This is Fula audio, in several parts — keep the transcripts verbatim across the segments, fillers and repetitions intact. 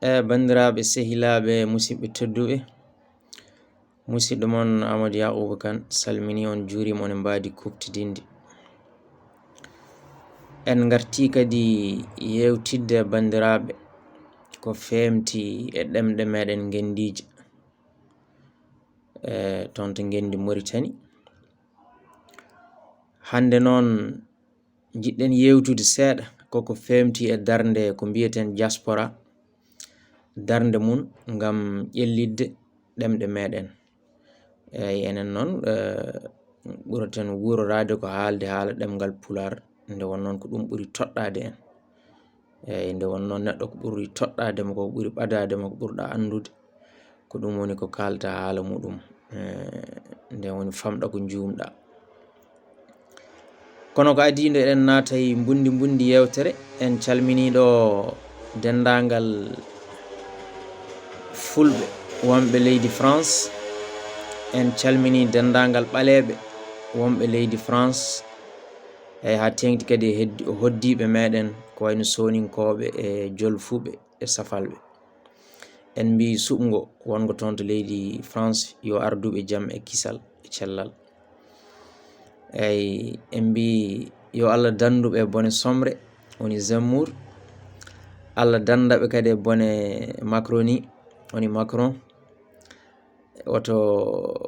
E banndiraaɓe, sehilaaɓe, musidɓe tedduɓe, musidɗo mon Amadou Yakuba Kane salmini on, juurima on e mbaadi kuuɓtidinndi. En ngartii kadi yeewtidde e banndiraaɓe ko feewti e ɗemɗe meeɗen ngenndiije, e toon to ngenndi Mauritanie. Hannde noon, njiɗɗen yeewtude seeɗa koko feewti e darnde ko mbiyeten diaspora, darnde mum ngam ƴellitde ɗemɗe meeɗen. Eey, enen noon, eh, ɓuraten wuuroraade ko haalde haala ɗemngal Pulaar, nde won noon ko ɗum ɓuri toɗɗaade en. Eey, nde won noon neɗɗo ko ɓuri toɗɗaade mo, ko ɓuri ɓadaade mo, ko ɓurɗa anndude, ko ɗum woni ko kaalta haala muɗum, eh, nde woni famɗa ko njuumɗa. Kono ko adii nde eɗen naata e mbundi mbundi yeewtere, en calminii ɗo denndaangal Fulɓe wonɓe leydi France, en calminii denndaangal ɓaleeɓe wonɓe leydi France, eey, haa teeŋti kadi e heddi-, hoddiiɓe meeɗen, ko wayno Sooninkooɓe e Jolfuɓe e Safalɓe. En mbii suɓngo wongo toon to leydi France, yo ar duuɓi jam e kisal e cellal. Eey, en mbii yo Allah danndu ɓe bone somre, woni Zemmour. Allah dannda ɓe kadi e bone Macronie, woni Macron. Woto,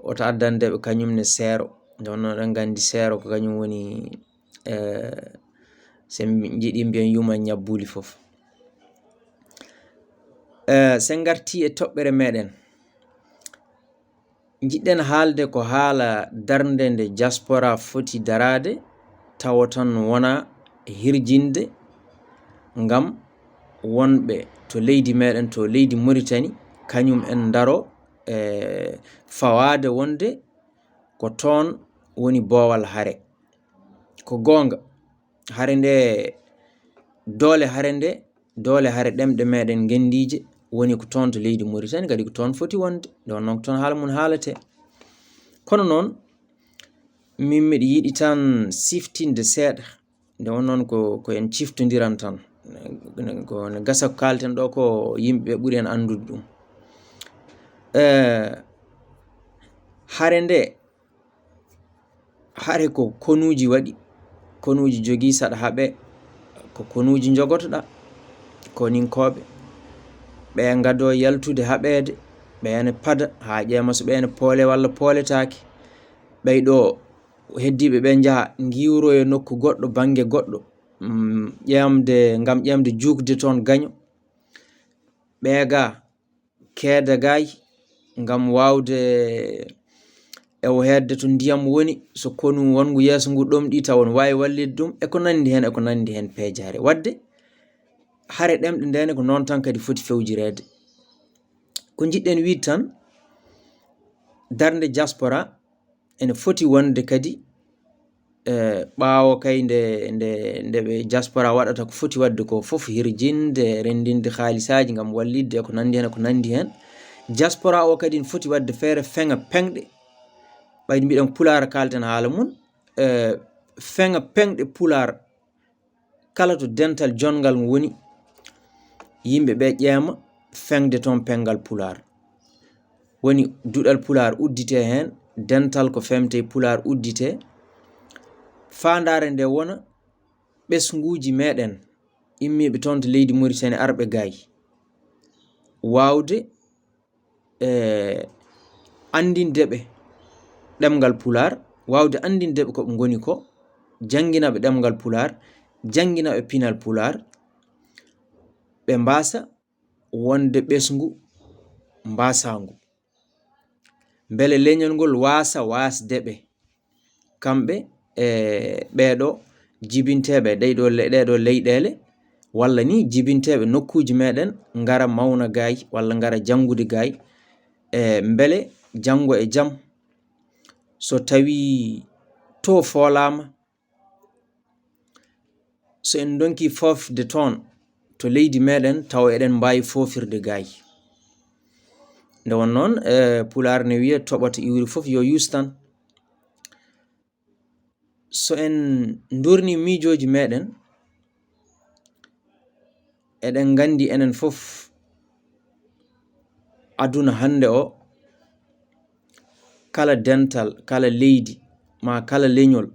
woto addande ɓe kañum ne seero. Nde wonnoo eɗen nganndi seero ko kañum woni, eh, so en njiɗi mbiyen yuma ñabbuuli fof. Eh, so en ngartii e toɓɓere meeɗen, njiɗɗen haalde ko haala darnde nde diaspora foti daraade, tawa tan wonaa hirjinde ngam wonɓe to leydi meeɗen, to leydi Mauritanie, kañum en ndaro, eh, fawaade wonde ko toon woni boowal hare. Ko goonga, hare nde, doole hare nde, doole hare ɗemɗe meeɗen ngenndiije woni ko toon to leydi Mauritanie, kadi ko toon foti wonde, nde wonnoo ko toon haala mum haaletee. Kono noon, min miɗo yiɗi tan siftinde seeɗa, nde wonnoo ko, ko en ciftondiran tan. Ko ne gasa ko kaalten ɗo ko yimɓe ɓuri en anndude ɗum. Eh, hare nde, hare ko konuuji waɗi, konuuji jogii saɗa haɓee, ko konuuji njogotoɗaa, koninkooɓe. Ɓe ngadoo yaltude haɓeede, ɓe ene pada haa ƴeema so ɓe ene poole walla pooletaake. Ɓeyɗo heddiiɓe ɓe njaha ngiwroyo nokku goɗɗo, bannge goɗɗo, mm, ƴeemde, ngam ƴeemde juukde toon gaño. Ɓeega keeda gaay ngam waawde e o heedde to ndiyam woni, so konu wonngu yeeso ngu ɗomɗii tawa no waawi wallitde ɗum, e ko nanndi heen, e ko nanndi heen peejaare. Waɗde hare ɗemɗe ndene ko noon tan kadi foti fewjireede. Ko njiɗɗen wiide tan, darnde diaspora ene foti wonde kadi, eh, ɓaawo kay nde, nde, nde ɓe diaspora waɗata ko foti waɗde ko fof, hirjinde, renndinde haalisaaji ngam wallitde e ko nanndi heen, e ko nanndi heen. Diaspora o kadi ne foti waɗde feere feŋa peŋɗe, ɓayde mbiɗen ko Pulaar kaalten haala mum, eh, feŋa peŋɗe Pulaar, kala to dental jonngal ngu woni, yimɓe ɓe ƴeema feŋde toon peŋngal Pulaar. Woni duɗal Pulaar udditee heen, dental ko feewte e Pulaar udditee. Faandaare nde wona ɓesnguuji meeɗen immiiɓe toon to leydi Mauritanie arɓe gaay. Waawde, eh, anndinde ɓe ɗemngal Pulaar, waawde anndinde ɓe ko ɓe ngoni ko, janngina ɓe ɗemngal Pulaar, janngina ɓe pinal Pulaar, ɓe mbaasa wonde ɓesngu mbaasaangu. Mbele leñol ngol waasa waasde ɓe, kamɓe e ɓeeɗo jibinteeɓe ɗeyɗo le-, ɗeeɗo leyɗeele, walla ni jibinteeɓe nokkuuji meeɗen ngara mawna gaay, walla ngara janngude gaay, e mbele janngo e jam, so tawii to foolaama, so en ndonki foofde toon to leydi meeɗen, tawa eɗen mbaawi foofirde gaay. Nde won noon, eh, Pulaar ne wiya, "Toɓoto iwri fof yo yuus tan." So en nduurnii miijooji meeɗen, eɗen nganndi enen fof Aduna hannde o, kala dental, kala leydi, ma kala leñol,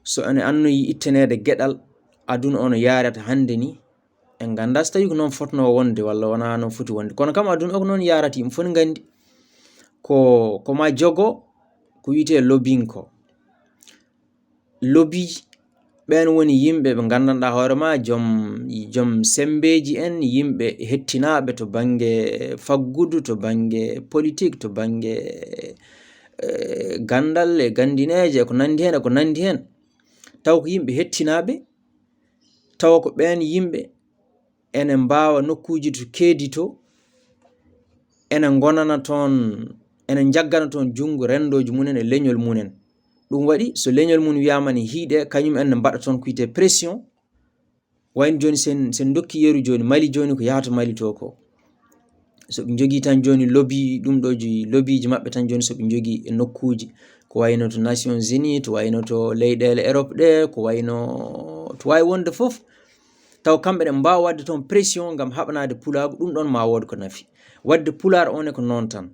so ene annoyi itteneede geɗal, aduna o no yaarata hannde ni, en nganndaa so tawii ko noon fotnoo wonde walla wonaa noon foti wonde. Kono kam, aduna o ko noon yaarata, yimɓe fof ne nganndi. Ko, ko ma jogo ko wiyetee lobbying ko. Lobby, ɓeen woni yimɓe ɓe nganndanɗaa hoore ma, joom, joom semmbeeji en, yimɓe hettinaaɓe to bannge faggudu, to bannge politik, to bannge, eh, ganndal e ganndineeje, e ko nanndi heen, e ko nanndi heen. Taw ko yimɓe hettinaaɓe, tawa ko ɓeen yimɓe ene mbaawa nokkuuji to keedi to, ene ngonana toon, ene njaggana toon junngo renndooji mumen e leñol mumen. Ɗum waɗi, so leñol mum wiyaama ne hiiɗe, kañum en ne mbaɗa toon ko wiyetee pression. Wayno jooni, sen, sen ndokki yeru jooni, Mali jooni ko yahata Mali to ko. So ɓe njogii tan jooni lobby, ɗum ɗo ji-, lobbyji maɓɓe tan jooni, so ɓe njogii e nokkuuji, ko wayno to Nations Unies, to wayno to leyɗeele Europe ɗe, ko wayno to waawi wonde fof, taw kamɓe ne mbaawa waɗde toon pression ngam haɓanaade pulaagu, ɗum ɗoon ma wood ko nafi. Waɗde pulaar o ne ko noon tan.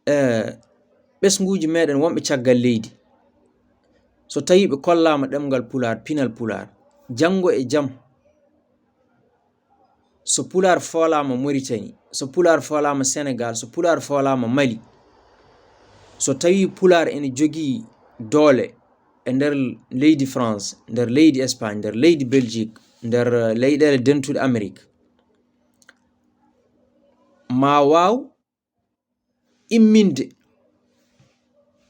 Eh, ɓesnguuji meɗen wonɓe caggal leydi, so tawii ɓe kollaama ɗemngal pulaar, pinal pulaar, janngo e jam, so pulaar foolaama Mauritanie, so pulaar foolaama Sénégal, so pulaar foolaama Mali, so tawii pulaar ene jogii doole e nder leydi France, nder leydi Espagne, nder leydi Belgique, nder, eh, leyɗeele dentuɗe Amérique, ma waaw imminde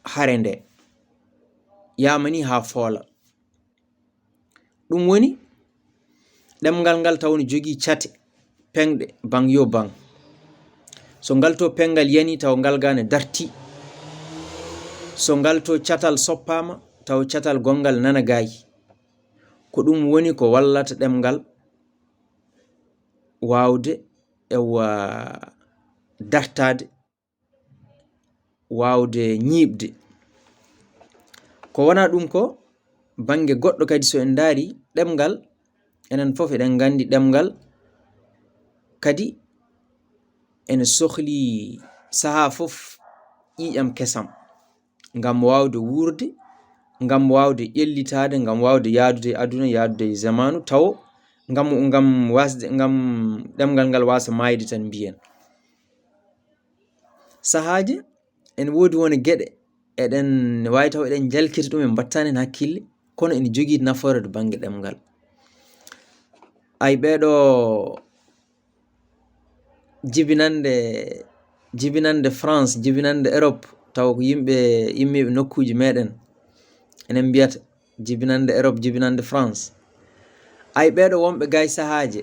hare nde, yamani haa foola. Ɗum woni, ɗemngal ngal taw ne jogii cate peŋɗe, baŋ yo baŋ. So ngal to peŋngal yani, taw ngal gaa ne darti. So ngal to catal soppaama, taw catal gonngal nana gaay. Ko ɗum woni ko wallata ɗemngal waawde, ewa, dartaade, waawde ñiiɓde. Ko wonaa ɗum ko, bannge goɗɗo kadi, so en ndaari ɗemngal, enen fof eɗen nganndi ɗemngal kadi ene sohli sahaa fof ƴiiƴam kesam. Ngam waawde wuurde, ngam waawde ƴellitaade, ngam waawde yahdude e aduna, yahdude e zamaanu, tawo ngam, ngam waasde, ngam ɗemngal ngal waasa maayde tan mbiyen. Sahaaji, ene woodi won e geɗe, eɗen waawi taw eɗen njalkita ɗum, en mbattaani heen hakkille, kono ene jogii nafoore to bannge ɗemngal. Ay, ɓeeɗo jibinande, jibinande France, jibinande Europe, taw ko yimɓe immiiɓe nokkuuji meɗen, enen mbiyata jibinande Europe, jibinande France. Ay, ɓeeɗo wonɓe gay sahaaje,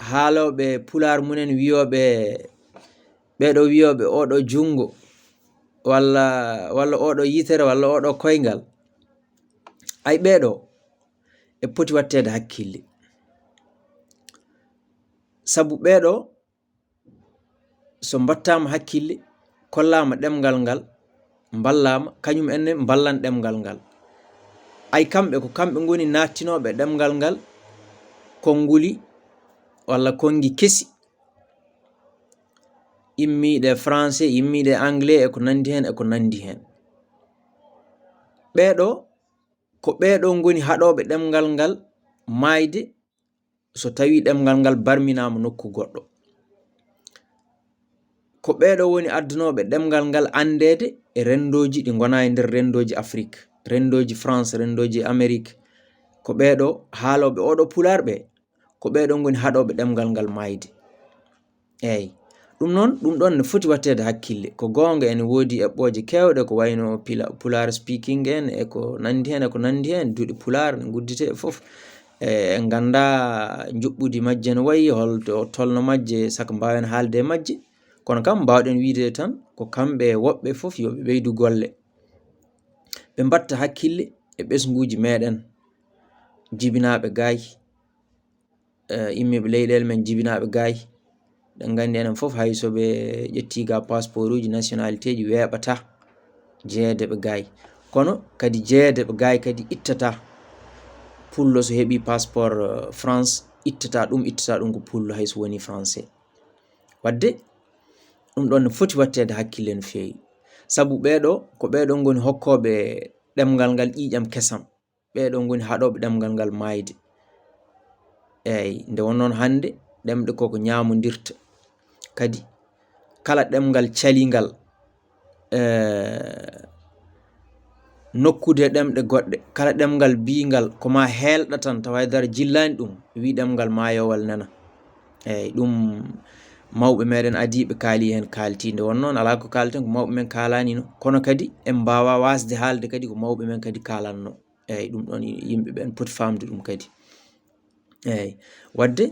haalooɓe pulaar mumen, wiyooɓe, ɓeeɗo wiyooɓe oɗo junngo, walla, walla oɗo yitere, walla oɗo koyngal. Ay, ɓeeɗo e poti watteede hakkille. Sabu ɓeeɗo, so mbattaama hakkille, kollaama ɗemngal ngal, mballaama, kañum en ne mballan ɗemngal ngal. Ay, kamɓe, ko kamɓe ngoni naattinooɓe ɗemngal ngal konnguli walla konngi kesi, immiiɗe français, immiiɗe anglais, e ko nanndi heen, e ko nanndi heen. Ɓeeɗo, ko ɓeeɗo ngoni haɗooɓe ɗemngal ngal maayde, so tawii ɗemngal ngal barminaama nokku goɗɗo. Ko ɓeeɗo woni addunooɓe ɗemngal ngal anndeede e renndooji ɗi ngonaa e nder renndooji Afrik, renndooji France, renndooji Amerik. Ko ɓeeɗo haalooɓe oɗo pulaar ɓe, ko ɓeeɗo ngoni haɗooɓe ɗemngal ngal maayde. Eey. Ɗum noon, ɗum ɗoon ne foti watteede hakkille. Ko goonga, ene woodi eɓɓooje keewɗe, ko wayno pila-, pulaar speaking en, e ko nanndi heen, e ko nanndi heen, duɗe pulaar ne ngudditee e fof. E, en nganndaa njuɓɓudi majje no wayi, hol to tolno majje, saka mbaawen haalde e majje. Kono kam, mbaawɗen wiyde tan, ko kamɓe woɓɓe fof yo ɓe ɓeydu golle. Ɓe mbatta hakkille e ɓesnguuji meɗen, jibinaaɓe gaay, eh, immiiɓe leyɗeele men jibinaaɓe gaay. Ɗen nganndi enen fof, hay so ɓe ƴettii ga passeport uji, nationalité ji, weeɓata jeyeede ɓe gaay. Kono kadi jeyeede ɓe gaay kadi ittata. Pullo so heɓii passeport, eh, France, ittata ɗum ittata ɗum ko pullo, hay so woni français. Wadde ɗum ɗon ne foti watteede hakkille no feewi, sabu ɓeeɗo ko ɓeeɗo ngoni hokkooɓe ɗemngal ngal ƴiiƴam kesam. Ɓeeɗo ngoni haɗooɓe ɗemngal ngal maayde. Eey, nde won noon hannde ɗemɗe koko ñaamondirta. Kadi kala ɗemngal calingal, eh, nokkude ɗemɗe goɗɗe, kala ɗemngal biyngal ko ma heelɗa tan tawa e dara jillaani ɗum, wi ɗemngal maayowal nana. Eey, ɗum mawɓe meɗen adiiɓe kaali heen kaalti. Nde won noon alaa ko kaalten ko mawɓe men kaalani no, kono kadi en mbaawa waasde haalde kadi ko mawɓe men kadi kaalanno. Eey, ɗum ɗon yimɓe ɓen poti faamde ɗum kadi. Eey, wadde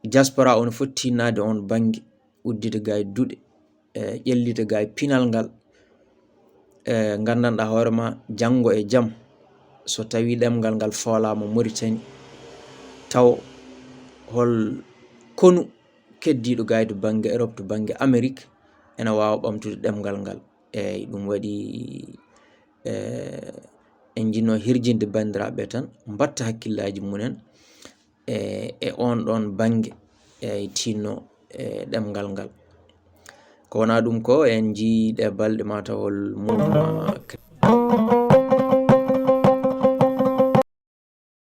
diaspora o no foti tinnaade on bannge, uddide gay duɗe, e ƴellide gay pinal ngal, e nganndanɗaa hoore ma janngo e jam so tawi ɗemngal ngal foolaama Mauritanie, taw hol konu keddiiɗo gay to bannge Europe, to bannge Amérique, ena waawa ɓamtude ɗemngal ngal. Eey, ɗum waɗi, e, en njiɗno hirjinde banndiraaɓe tan, mbatta hakkillaaji mumen e, e on ɗon bannge, e tinno e ɗemngal ngal. Ko wonaa ɗum ko en njii ɗe balɗe ma taw hol mouvement